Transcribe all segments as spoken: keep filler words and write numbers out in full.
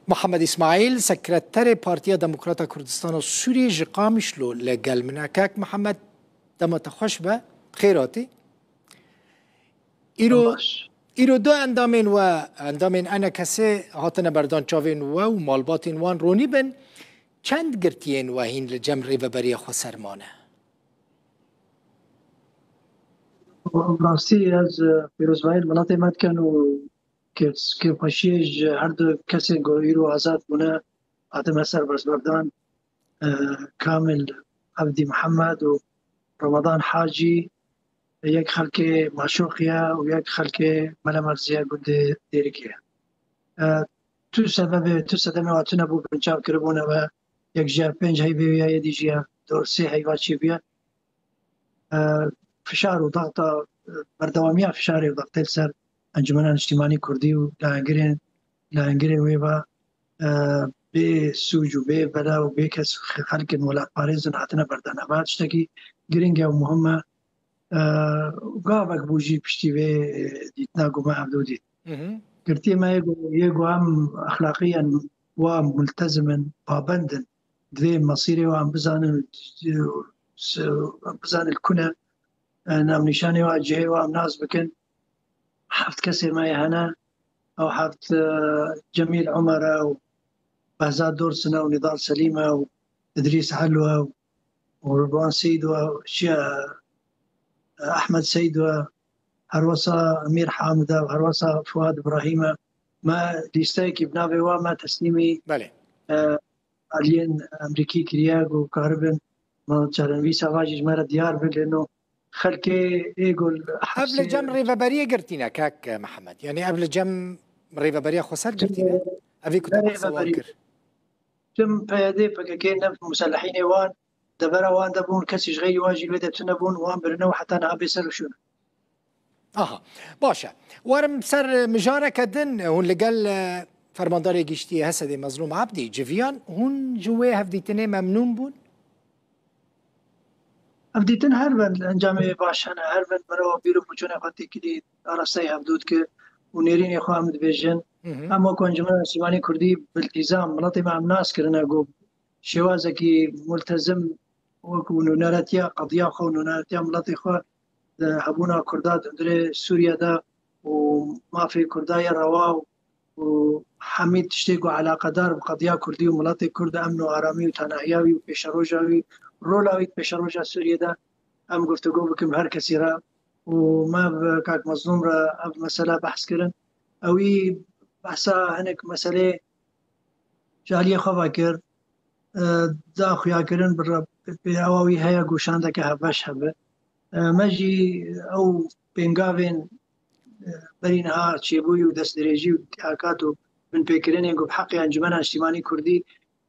Mihemed Îsmaîl, sekreterê Partiya Demokrata Kurdistana Sûriyê ji Qamişlo li gel min e. Kak Mihemed, dema te xweş be, xêr hatî. Îro, Baş. Îro du endamên we, endamên ENKSê hatine berdan çavên we û malbatên wan ronî bin. Çend girtiyên we hîn li cem Rêveberiya Xweser mane? Rastî ez, e, pîrozbahî li welatê me dikin û kêf-, kêfxweşiyê ji her du kesên ku îro azad bûne, hatime serbestberdan, e, Kamil Evdî Mihemed û Ramadan Hacî, yek xelkê Maşoqî ye û yek xelkê Melemerziya gundê Dêrikê ye. E, tu sebebê, tu sedemê hatine bû binçav kiribûne ve yek ji pênc heyvê wî ye, yê dî jî ye dor sê heyva çêbûye. E, fişar û daxta, e, berdewamiya fişarê û daxtê li ser Encûmena Niştîmanî Kurdî û lehengirên, lehengirên wê ve, e, bê sûc û bê bela û bê kes xelkên welatparêzin hatine berdana. Va tiştekî giring e û muhim e. E, gavek bû jî piştî vê, e, dîtina ku me hevdû dît. Girtiyê me yê ku, yê ku em exlaqiyen wa multezim in, pabend in, divê mesîrê wan bizanin, bizanin li ku ne, e, navnîşanê wan, cihê wan nas bikin. Heft kesê me yê hene, ew heft, e, Cemîl Omer e û Behzad Dorsin e û Nidal Selîm e û Idrîs Elo e û Ridwan Seydû e, çi ye, Ehmed Seydû e, herwesa Emîr Hamid e û herwesa Fuad Ibrahîm e. Me lîsteyekî bi navê wan me teslîmî, Belê. e, aliyên Amerîkî kiriye ku karibin me çarenivîsa va jî ji me re diyar bin, lê no xelkê ê ku Ev li cem rêveberiyê girtîne, kak Mihemed. Yanî ev li cem Rêveberiya Xweser girtîne. Ev ê ku te Ne qesa wan rêveberî. kir. Tim P Y D, P K K, ne muselehînê wan, devera wan de bûn, kesî ji xeyrî wan jî wê de tune bûn, wan birine û heta niha bê ser û şûn. Aha, baş e. Werim ser mijareke din, hûn li gel, e, Fermandarê Giştî H S D'ê Mezlûm Ebdî civiyan, hûn ji wê hevdîtinê memnûn bûn? Hevdîtin her bin encamê baş hene, her bin mirov bîr û boçûnê xwe têkilî, arasteyî hevdû dike û nêrînê xwe em dibêjin. Hı hı. Em wekî Encûmena Niştîmanî Kurdî bi îltîzam miletê me em nas kirine ku şêwazekî multezim wekî nûneretiya qediya xwe û nûneretiya miletê xwe, e, hebûna Kurda di hundirê Sûriye de û mafê Kurda yê rewa û hemî tiştê ku eleqedar bi qediya Kurdî û miletê Kurd, emn û aramî û tenahiya wî û pêşeroja wî, rola wî di pêşeroja Sûriyê de em guftûgo bikin bi her kesî re û me bi kak Mezlûm re ev mesele behs kirin. Ewî behsa hinek meselê ji aliyê xwe ve kir, e, da xuyakirin bi re-, bi pêhawa wî heye ku şandeke hevbeş hebe. E, me jî ew pêngavên, e, berî niha çêbûyî û destdirêjî û tîhakat û binpêkirinên ku bi heqê Encûmena Niştîmanî Kurdî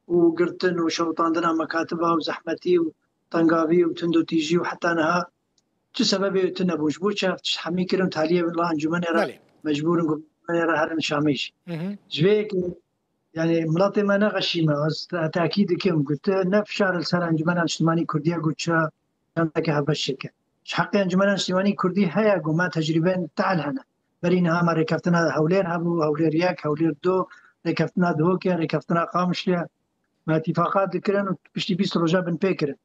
û girtin û şewitandina mekatiba û zehmetî û tengavî û tundotîjî û heta niha çi sebebê tune bû, ji bo çi ev tişt hemî kirin, taliyê vila encûmenê re Belê. mecbûr in ku encûmenê re herin Şamê jî. Hı hı. Ji vê yekê, yanî miletê me ne xeşî me, ez te-, tekîd dikim ku tu ne fişar li ser Encûmena Niştimanî Kurdî ye ku çira çendeke hevbeş çêke. Ji heqê Encûmena Niştimanî Kurdî heye ku me tecrîbeyên tehl hene. Berî niha me rêkeftina Hewlêr hebû, Hewlêr yek, Hewlêr du, rêkeftina Duhokê, rêkeftina Qamişlê. Me îtîfaqat dikirin û piştî bîst roja binpê kirin.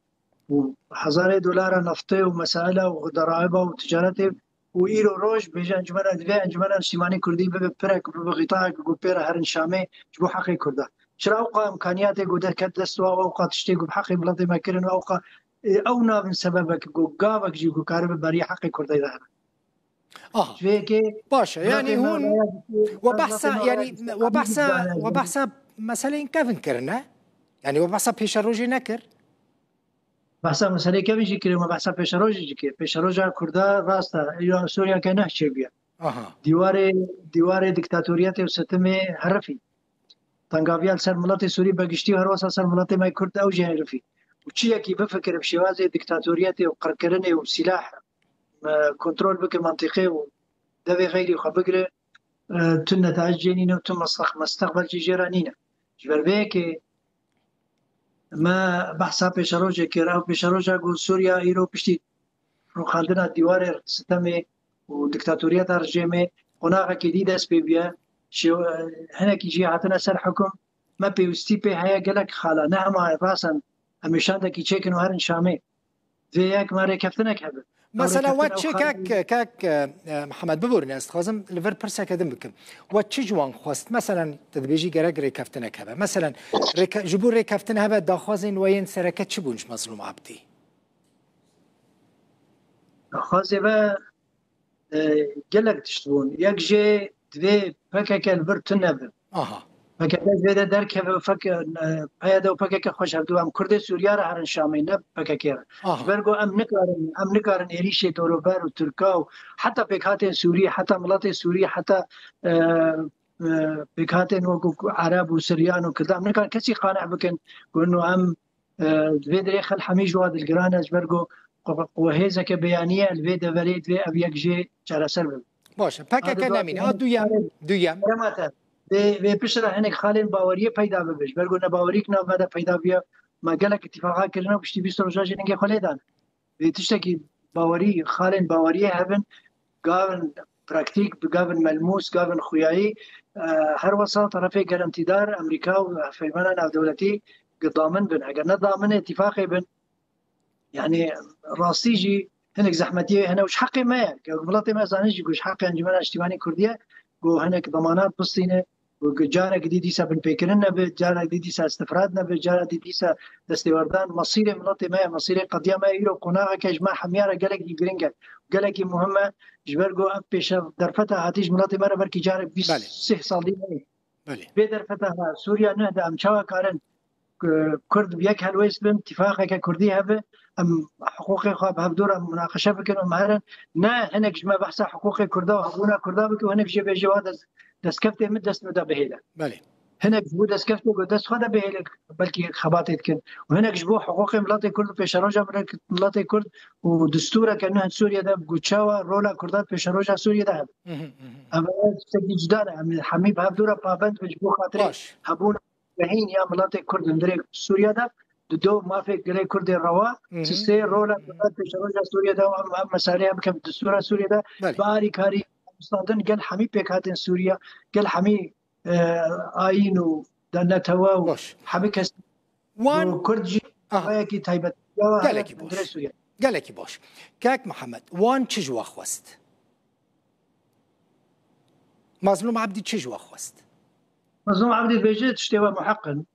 Û hezarê dolara neftê û mesaila û deraiba û ticaretê û îro roj bêje encumena, divê Encumena Niştimanî Kurdî bibe pirek, bibe xîtayek ku pê re herin Şamê ji bo heqê Kurda. Çira ewqa imkaniyatê ku derket dest wa, ewqa tiştê ku bi heqê miletê me kirin û ewqa, e, ew nabin sebebek ku gavek jî ku karibe berî heqê Kurdê de hebe. Aha. Ji vê yekê Baş e, yanî miletê me hûn raya dikê, we behsa, miletê me yanî raya dikê, we em behsa, dibizane we behsa meseleyên kevin kirine? Yanî we behsa pêşerojê nekir? Behsa meseleyê kevin jî kirê, me behsa pêşerojê jî kir. Pêşeroja Kurda rast e, îro Sûriya ke neh çêbûye. Aha. Dîwarê, dîwarê diktatoriyetê û sitimê herifî. Tengaviya li ser miletê Sûrî be giştî û her wesa ser miletê me Kurd ew jî herifî. Û çi yekî bifikire bi şêwazê diktatoriyetê û qirkirinê û sîlah, e, kontrol bike mentiqê û devê xeyrî xwe bigire, e, tu netayec jê nîne û tu mesteq-, mesteqbel jî jê re nîne. Ji ber vê yekê me behsa pêşerojê kir. Ew pêşeroja ku Sûriya îro piştî rûxandina dîwarê sitemê û diktatoriyeta rejêmê qonaxekî dî dest pê bûye. Şêw-, hinekî jî hatine ser hukum, me pêwîstî pê heye gelek xala. Ne hema rasan em ê şandekî çêkin û herin Şamê. Vê yek me rêkeftinek hebe. Mesela we çi kek, kek, e, e, Mihemed, biborîne, ez dixwazim li vir pirseke din bikim. We çi ji wan xwest? Meselen, tu dibêjî gerek rêkeftinek hebe. Meselen, rêke-, ji bo rêkeftin hebe daxwazên we yên sereke çi bûn ji Mezlûm Abdî? Daxwazê me, e, gelek tişt bûn. Yek jê divê P K K li vir tune be. Aha. P K K ji vê de derkeve û P K K, e, P Y D û P K K xwe ji hevdû, em Kurdê Sûriya re herin Şamê, ne P K K re. Aha. Ji ber ku em nikarin, em nikarin êrîşê dorûber û Tirka û heta pêkhatên Sûrî, heta miletê Sûrî, heta, e, e, pêkhatên wekû Ereb û Siryan û Kirdan, em nikarin kesî qaneh bikin ku ino em E, di vê derê xel hemî ji wa dilgiran e, ji ber ku qu-, qu-, hêzeke beyanî ye, li vê deverê divê ev yek jê çareser bibe. Baş e. P K K nemîne. A duyem, duyem. Kerema te. Vê, vê pişt re hinek xalên baweriyê peyda bibe. Ji ber ku nebawerîk nav me de peyda bûye, me gelek îtifaqa kirine û piştî bîst roja jî ningê xwe lê dane. Vê tiştekî bawerî, xalên baweriyê hebin, gavin praktîk, bi gavin melmûs, gavin xuyayî, e, her wesa terefê gerentîdar, Amerîka û hevpeymana navdewletî gidamin bin. Eger ne damin ê, tîfaqê bin, yani rastî jî hinek zehmetiyê hene û ji heqê me ye. Ke welatê me zanin jî ku ji heqê Encûmena Niştîmanî Kurdî ye, ku hinek demanat bistîne, û ku carek dî dîsa binpêkirin nebe, carek dî dîsa istifrad nebe, carek dî dîsa destêwerdan. Mesîrê miletê me ye, mesîrê qediya me ye, îro qonaxeke ji me hemiya re gelekî giring e, gelekî muhim e, ji ber ku ev pêşe derfeta hatî ji miletê me re belkî carek bîst Belê. sih sal dî neyê. Belê. Vê derfeta ha, Sûriya nuh de em çawa karin, e, Kurd bi yek helwêst bin, tîfaqeke Kurdî hebe, em hiqûqê xwe bi hevdû re munaqeşe bikin û em herin. Ne hinek ji me behsa hiqûqê Kurda û hebûna Kurda bike û hinek jê bêje wa dest, destkeftê min dest min de bihêle. Belê. Hinek ji bo destkeftê ku dest xwe de bihêle belkî xebatê dikin. Û hinek ji bo hiqûqê miletê Kurd û pêşeroja miletê Kurd û distûreke nuh Sûriye de ku çawa rola Kurda di pêşeroja Sûriye de hebe. Mhm, mhm. Ev tiştekî cuda ne. Em hemî bi hevdû re pabend bin ji bo xatirê Baş. hebûna Hîn ya miletê Kurd hundirê Sûriye de di do mafê gelê Kurdê rewa, Hı hı. sisê rola Kurdan pêşeroja Sûriye de û em, em meseleye bikin distûra Sûriye de Belê. bi arîkarî standin gel hemî pêkhatên Sûriye, gel hemî, e, ayîn û de netewe û Baş. hemî kes Wan û Kurd jî Aha. wayekî taybet ya Gelekî hundirê baş. Sûriye. Gelekî baş. Kek Mihemed, wan çi ji we xwest? Mazlûm Abdî çi ji we xwest? Mazlûm Abdî dibêje tiştê we muheq in.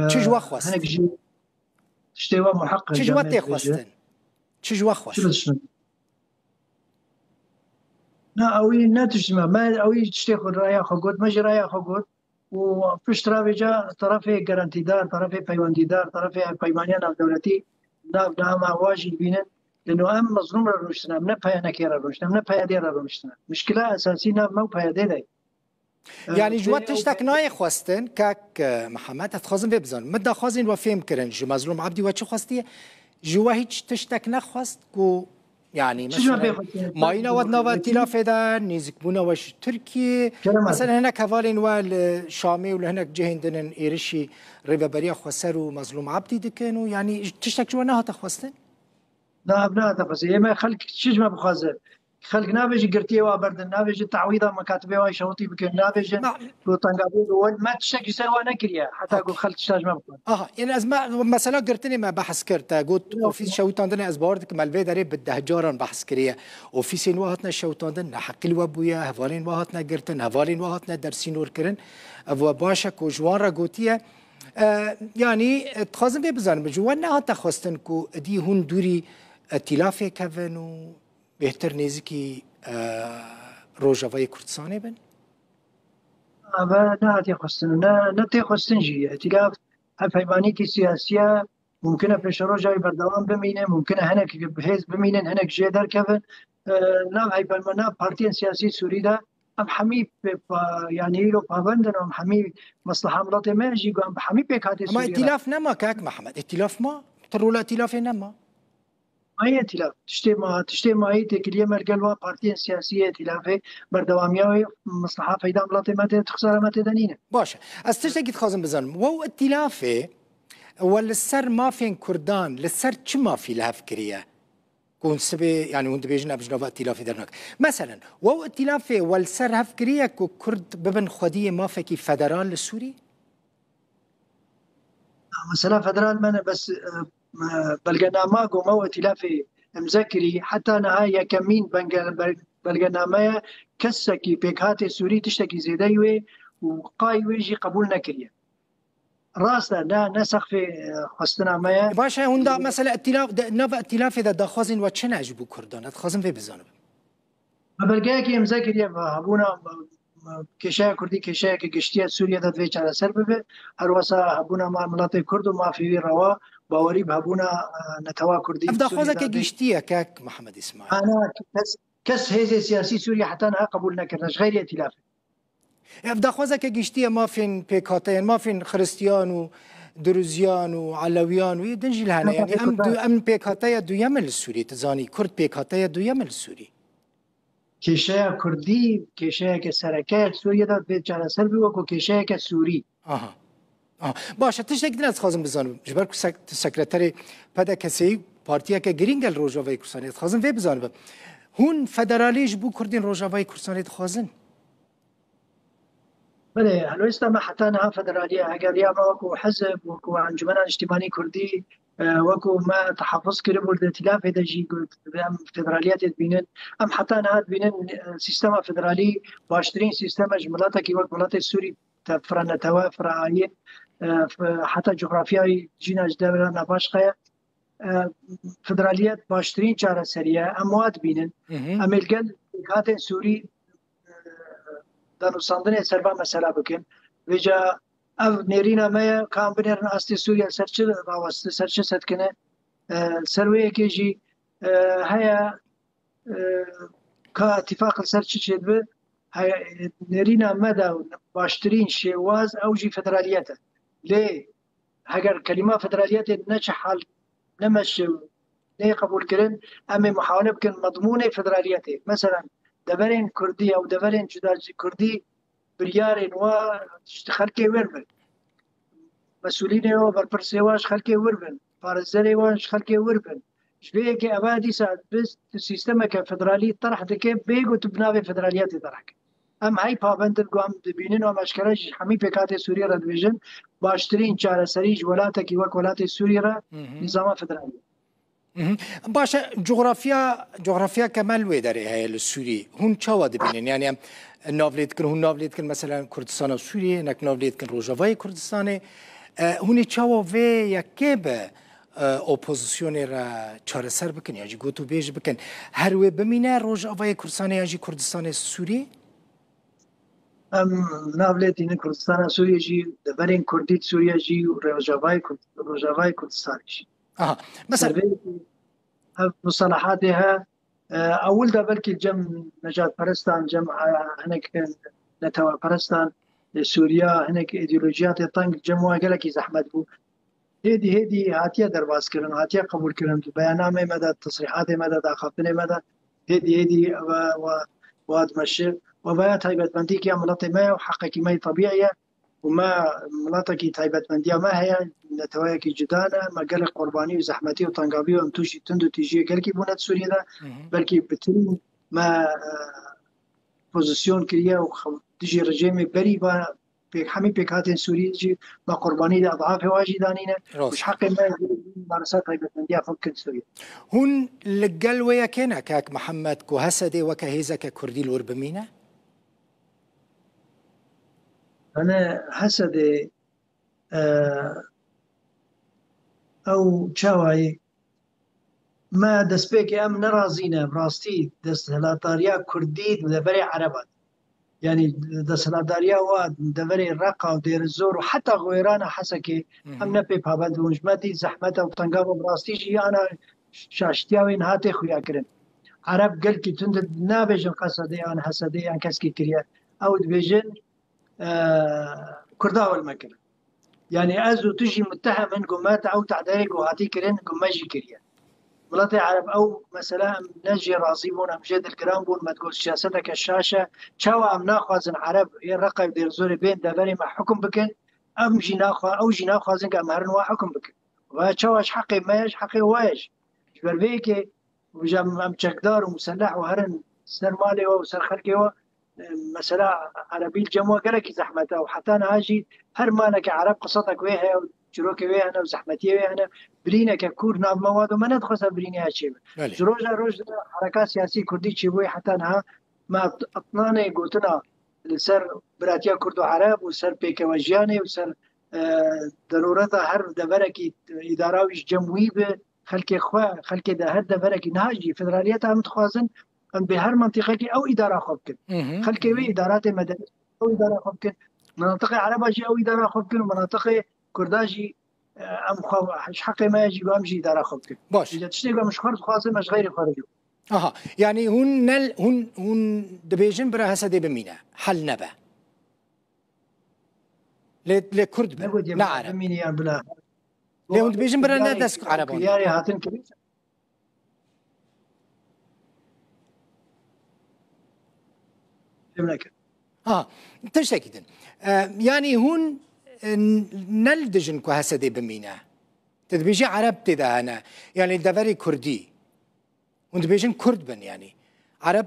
Çi ji we xwest? Hinek jî tiştê we muheq in, Çi ji we tê xwestin? Çi ji we xwest? Çi bi tiştin? Na, ewî ne tişt me. Me ewî tiştê xwe, raya xwe got, me jî raya xwe got. û pişt re vêca terefê gerentîdar, terefê peywendîdar, terefê peymaniya navdewletî nav name wa jî dibînin. Lê no em Mezlûm re rûniştine, em ne P Y N K re rûniştine, em ne P Y D re rûniştine. Mişkila esasî nav me û P Y D de ye. Yanî ji we tiştek nayê xwestin, kek, e, Mihemed, ez dixwazim vê bizanim. Min daxwazên we fêm kirin, ji Mezlûm Abdî we çi xwestiye? Ji we hîç tiştek nexwest ku Yani, Çi mesela, cevabê xwe didin? mayîna we di nava Wekî? îtîlafê de, nêzîkbûna we ji Tirkiyê. Kerem Mesela, abi. hinek hevalên we li Şamê û li hinek cihên din in êrişî Rêveberiya Xweser û Mezlûm Abdî dikin û, yani, tiştek ji we nehate xwestin? Na, ev nehate xwestin. Ê me xelk çi ji me bixwaze? Xelk nabêjin girtiyê wa berdin, nabêjin te'wîda mekatibê wa şewitî bikin, nabêjin Ma- ku tengavê bi wan, me tiştek ji ser wa nekiriye. Heta ku Okey. xelk tişta ji me bixwin. Aha, yani ez me, mesela girtinê me behs kir, te got Yok. ofîs şewitandinê, ez bawer dikim me li vê derê bi deh caran behs kiriye. Ofîsên we hatine şewitandin, neheqî li we bûye, hevalên we hatine girtin, hevalên we hatine dersînorkirin. Ev we baş e ku ji wan re gotiye. E, yani, e, dixwazim vê bizanim, ji we nehate xwestin ku êdî hûn dûrî îtîlafê kevin û bêhtir nêzîkî, e, Rojavayê Kurdistanê bin? Eve nehatiye xwestin, ne, ne tê xwestin jî. Îtîlaf, hevpeymanîkî siyasî ye, mumkin e pêşeroja wî berdewam bimîne, mumkin e hinek bi hêz bimînin, hinek jê derkevin. E, nav heypeyma-, nav partiyên siyasî Sûrî de em hemî pê-, pa-, yani îro pabend in, em hemî mesleha miletê me jî, em bi hemî pêkhatê Ama Sûrî re. îtîlaf nema, kak Mehmed, îtîlaf ma? Tu rola îtîlafê nema? Maye îtîlaf. Tiştê ma, tiştê mayî têkiliyê me li gel wa partiyên siyasî yê îtîlafê, berdewamiya wê, mislaha feyda miletê me tê, xisara me tê de nîne. Baş e. Ez tiştekî dixwazim bizanim. Wew îtîlafê, we li ser mafên Kurdan, li ser çi mafî li hev kiriye? Ku hûn sibê, yani hûn dibêjin em ji nava îtîlafê dernakin. Meselen, we îtîlafê we li ser hev kiriye ku Kurd bibin xwediyê mafekî federal li Sûrî? Mesela federal me ne, bes, e, e, belgenama ku me û îtîlafê imze kirî, heta niha yekemîn benge-, bel-, belgenameye kesekî pêkhatê Sûrî tiştekî zêdeyî wê û qayî wê jî qebûl nekiriye. Rast e, ne, ne sexfê, e, xwestina me ye. Baş e, hûn da mesela îtîlaf, de, nava îtîlafê de daxwazên we çi ne ji bo Kurdan? Ez dixwazim vê bizanim. Me belgeyekê imze kiriye, me hebûna, me, me, kêşeya Kurdî, kêşeyeke giştî ye Sûriye de divê çareser bibe. Her wesa hebûna me miletê Kurd û mafê wî rewa, bawerî bi hebûna, e, netewa Kurdî Ev li Sûriye daxwazeke de divê giştî ye, kek Mihemed Îsmaîl. Ana kes, kes hêzê siyasî Sûriye heta niha qebûl nekirine, ji xeyrî îtîlafê. Ev daxwazeke giştî ye mafên pêkhateyên, mafên Xiristiyan û Duruziyan û Elewiyan û yê din jî li hene. Yanî em du-, em pêkhateya duyem in li Sûrî, tu zanî, Kurd pêkhateya duyem in li Sûrî. Kêşeya Kurdî, kêşeyeke sereke ye li Sûriye de, divê çareser bî wekû kêşeyeke Sûrî. Aha. Aha. Baş e, tiştek din ez dixwazim bizanim. Ji ber ku sek-, tu sekreterê P D K S'ê yî, partiyeke girîng e li Rojavayê Kurdistanê, dixwazim vê bizanibim. Hûn federalî ji bo Kurdên Rojavayê Kurdistanê dixwazin? Belê, helwesta me heta niha federalî ye. Eger ya me wekû hizb, wekû Encûmena Niştimanî Kurdî, e, wekû me tehaffuz kiribû di îtîlafê de jî got, em federaliyetê dibînin. Em heta niha dibînin, e, sîstema federalî baştirîn sîstem e ji miletekî wek miletê Sûrî te fira netewe, fira ayîn, e, f-, heta cografyayê cîna ji devera navaşka ye. E, federaliyet baştirîn çareserî ye. Em wa dibînin. Hı hı. Em ê li gel pêkhatên Sûrî, e, danûstandinê ser va mesela bikin. Vêca ev nêrîna me ye, ka em binêrin astê Sûriye ser çi raweste, ser çi setkine. E, ser wê yekê jî, e, heye, e, ka îtîfaq li ser çi çêdibe, he-, nêrîna me de baştirîn şêwaz ew jî federaliyet e. Lê heger kelîma federaliyetê ne çi hal, ne meşe, neyê qebûlkirin, em ê muhawele bikin medmûnê federaliyetê. Meselen, deverên Kurdî ew deverên cuda Kurdî biryarên wa ji xelkê wir bin. Mesûlînê wa, berpirsê wa ji xelkê wir bin. Parêzerê wa ji xelkê wir bin. Ji vê yekê eva dîsa bi sîstemeke federalî terh dike, bê ku tu bi navê federaliyetê terh kir. Em hey pabend in ku em dibînin û em eşkere ji hemî pêkhatê Sûriyê re dibêjin, baştirîn çareserî ji welatekî wek welatê Sûriyê re Hı hı. nîzama federalî ye. Mhm. Baş e, cografya, cografya ke me li wê derê heye li Sûrî. Hûn çawa dibînin? Yani em nav lê dikin, hûn nav lê dikin, mesela Kurdistana Sûriyê, hinek nav lê dikin Rojavayê Kurdistanê. E, hûn ê çawa vê yekê bi, e, opozisyonê re çareser bikin? Ya jî gotûbêj bikin. Her wê bimîne Rojavayê Kurdistanê ya jî Kurdistanê Sûrî? Em nav lê tînin Kurdistana Sûriyê jî, deverên Kurdî di Sûriye jî û Rojavayê Kurd-, Rojavayê Kurdistanê jî. Aha. Mesela Ser vê ev mustalahatê he, e, ewil de belkî cem nejadperestan, cem, e, hinek neteweperestan, e, Sûriya, hinek îdeolojiyatê teng cem wan gelekî zehmet bû. Hêdî hêdî hatiye derbazkirin, hatiye qebûlkirin. Di beyanamê me de, tesrîhatê me de, daxaftinê me de hêdî hêdî ve, ve, ve dimeşe. Ve veya taybetmendî ya miletê me ye û heqekî me yê tebîî ye. Û me miletekî taybetmendiya me heye, neteweyekî cuda ne. Me gelek qurbanî û zehmetî û tengavî û em tûşî tund û tîjiyê gelkî bûne di Sûriyê de. Hı hı. Belkî bitirîn me, e, pozisyon kiriye û xew-, dijî rejîmê berî va pêk, hemî pêkhatên Sûrî jî me qurbanî de edafê wa jî danîne. Rast. Û ji heqê me marisa taybetmendiya xwe bikin Sûrî. Hûn li gel wê yekê ne, kek Mihemed, ku Hesedê weke hêzeke Kurdî li wir bimîne? Hene Hesedê, e, ew çawayê me destpêkê em nerazî ne, bi rastî desthilatdariya Kurdî di deverê Ereban. Yanî desthilatdariya wa deverê Reqa û Dêrizor û heta Xwêrana Hesekê Hı hı. em ne pê pabend bûn. Ji me dî zehmet û tengava bi rastî jî ana şaştiya wê niha tê xuyakirin. Ereb gelkî tund nabêjin Qesedê yan Hesedê yan keskî kiriye. Ew dibêjin, e, Kurda ewil me kirin. Yanî ez û tu jî mutehem in ku me te ew tehdayê ku hatî kirin ku me jî kiriye. Miletê Ereb ew mesele em ne jê razî bûn, em jê dilgiran bûn, me digot siyaseteke şaş e. Çawa em naxwazin Ereb ê Reqayê û Dêrizorê bên deverê me hukum bikin, em jî naxwa-, ew jî naxwazin ku em herin wa hukum bikin. Ve çawa ji heqê me ye, ji heqê wa ye jî. Ji ber vê yekê Vêca em çekdar û muselleh û herin ser malê we û ser xelkê we, e, mesela erebî li cem we gelekî zehmet e û heta niha jî her malekî ereb qisetek wê heye û çirokê wê hene û zehmetiyê wê hene. Birîneke kûr nav me wa do me nedixwest ev birînê çêbe. Belê. Ji roja roj de hereka siyasî kurdî çêbûyê heta niha me Etnanê gotina li ser biratiya kurd û ereb û ser pêkewejiyanê û ser, e, derûreta her deverekî îdara wî ji cem wî bi xelkê xwe, xelkê de her deverekî niha jî federaliyeta em dixwazin, em bi her mentiqekî ew îdara xwe bikin. Hı hı. Xelkê wê îdaratê medeni ew îdara xwe bikin. Menatiqê ereba jî ew îdara xwe bikin û menatiqê kurda jî, e, em xwe ji heqê me jî em jî îdara xwe bikin. Baş. Îca tiştê ku em ji xwe dixwazin me ji xeyrê xwe re jî. Aha, yani hûn ne, hûn, hûn dibêjin bira Hesedê bimîne, hel nebe. Lê, lê Kurd bin, Negotiye ne bira Ereb. Bimîne yan bila. Lê hûn dibêjin bira ne Kiryarê, dest Ereban kiryarê de. Hatin kirin. Fêm nekin. Ha, tiştekî din. E, yani hûn, e, ne li dijin ku Hesedê bimîne. Tu dibêjî Ereb tê de hene. Yani deverê Kurdî. Hûn dibêjin Kurd bin yani. Ereb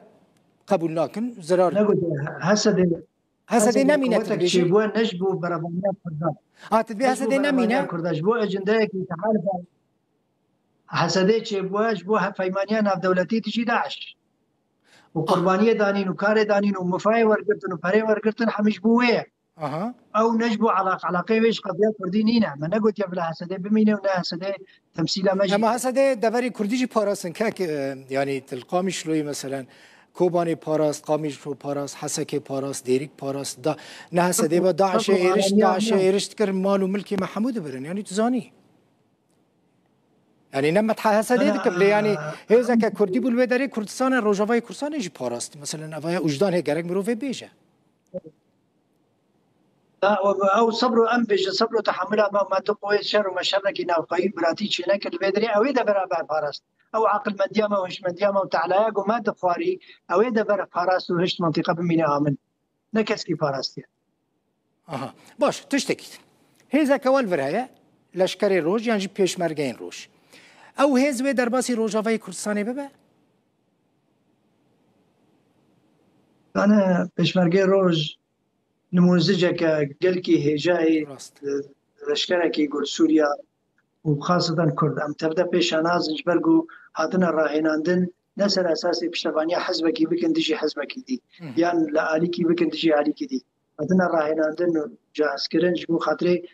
qebûl nakin, zirar. Negotiye, Hesedê Hesedê nemîne, tu dibêjî? Çêbûye ne ji bo berebaniya Kurdan. Ha, tu dibê Hesedê nemîne? Kurda, ji bo ecendeyekî tehalifa Hesedê çêbûye ji bo hevpeymaniya navdewletî dijî DAIŞ. Û qurbaniyê danîn û karê danîn û mifayê wergirtin û perê wergirtin hemî ji bo wê ye. Aha. Ew ne ji bo alaq-, alaqeyê wê ji qediya Kurdî nîne. Me negotiye bila Hesedê bimîne û ne Hesedê temsîla me jî. Ema Hesedê deverê Kurdî jî parastin. Kek, e, yani til Qamişloyê meselen Kobanê parast, Qamişlo parast, Hesekê parast, Dêrik parast, da, ne Hesedê ve DAIŞê êriş, DAIŞê êriş dikir, mal û milkê me hemû dibirin. Yani tu zanî. Yani ne metha Hesedê dikim, lê yani hêzeke Kurdî bû li wê derê Kurdistanê, Rojavayê Kurdistanê jî parast. Mesela evaya ujdan hê gerek mirov vê bêje. Da, ew, ew sebr û em bêjin, sebr û tehemula me, me du qoyê şer û me şerekî navxweyî biratî çênekir, li vê derê ew ê devera berparast. Ew aqilmendiya me û hişmendiya me û tehlaya ku me dixwarî, ew ê dever parast û hişt mentiqe bimîne amin. Ne keskî parastiye. Aha. Baş, tiştekî din. Hêzeke we li vir heye, leşkerê roj yan jî pêşmergeyên roj. Ew hêz wê derbasî Rojavayê Kurdistanê bibe? Yani pêşmergeyê roj nimûneziceke gelkî hêja ye, Rast. e, leşkerekî ku li Sûriya û xaseten Kurd. Em tevde pêşa nazin ji ber ku hatine rahênandin ne ser esasê piştevaniya hizbekî bikin dijî hizbekî dî. Hı. Yan li alîkî bikin dijî alîkî dî. Hatine rahênandin û cihazkirin ji bo xatirê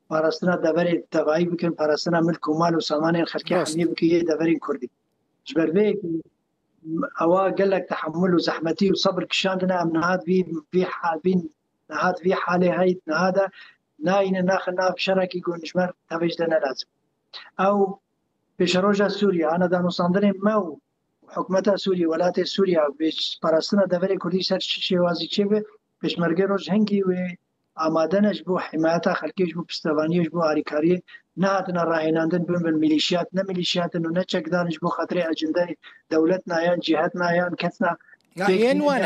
parastina deverê tevayî bikin, parastina milk û mal û samanên xelkê Rast. Hemiyê bikin yê deverên Kurdî. Ji ber vê yekê ewa gelek tehemul û zehmetî û sebir kişandine, em niha di vî, vî ha-, vî, niha di vî halê heyî niha de nayîne naxin nav şerekî ku ji me re tevê ji de ne lazim. Ew pêşeroja Sûriye, ana danûstandinê me û hikûmeta Sûriye, welatê Sûriye, bê parastina deverê Kurdî ser çi şêwazî çêbe, pêşmergê roj hingî wê amade ne ji bo himayeta xelkê, ji bo pistevaniyê, ji bo alîkariyê, nehatine rahênandin bin bin mîlîşiyat, ne mîlîşiyat in û ne çekdar in ji bo xatirê ecendeyê dewlet na yan cîhet na yan kes na Ya, pêk yên tînin wane,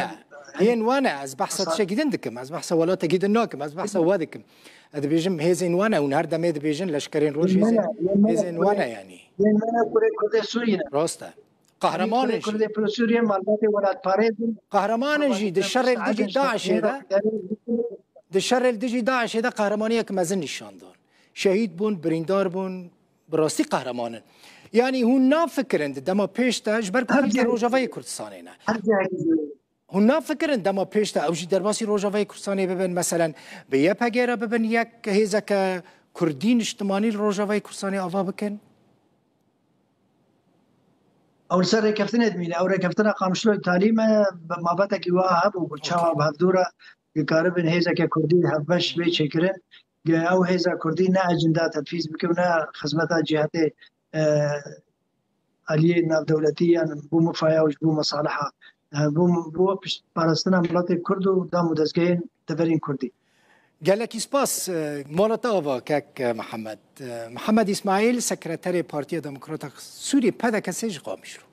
yan. Yên wane, ez behsa Asa- tiştekî din dikim, ez behsa welatekî din nakim, ez behsa we dikim. Ez dibêjim hêzên wane, hûn her demê dibêjin leşkerên roj Yên me hêzên, ne, yên me ne hêzên kurê, wane yanî. Yên me ne kurê Kurdê Sûriyê ne. Rast e. Qehremanên Kurê jî. Kurdê Pro Sûriyê malbatê welatparêz in. Qehremanên jî di şerê li dijî DAIŞê de, di şerê li dijî DAIŞê de qehremaniyek mezin nîşan dan. Şehîd bûn, birîndar bûn, bi rastî qehreman in. Yanî hûn nafikirin di dema pêş de ji ber ku Her xelkê cihekî Rojavayê Kurdistanê ne. Her cihekî Hûn nafikirin dema pêş de ew jî derbasî Rojavayê Kurdistanê bibin, meselen bi Y P G re bibin yek hêzeke Kurdî niştimanî li Rojavayê Kurdistanê ava bikin? Ew li ser rêkeftinê dimîne. Ew rêkeftina Qamişlo talî me bi mabetekî wiha hebû ku çawa Okey. Bi hevdû re dikaribin hêzeke Kurdî hevbeş bê çêkirin. Ge ew hêza Kurdî ne ecenda tedfîz bike û ne xizmeta cîhetê, e, aliyê navdewletî yan bo mifaya û ji bo mesaliha, e, bo, bo piştparastina miletê Kurd û dam û dezgehên deverên Kurdî. Gelekî spas, e, mala te ava kek, e, Mihemed. E, Mihemed Îsmaîl, sekreterê Partiya Demokrata Sûriyê, P D K S ji Qamişlo.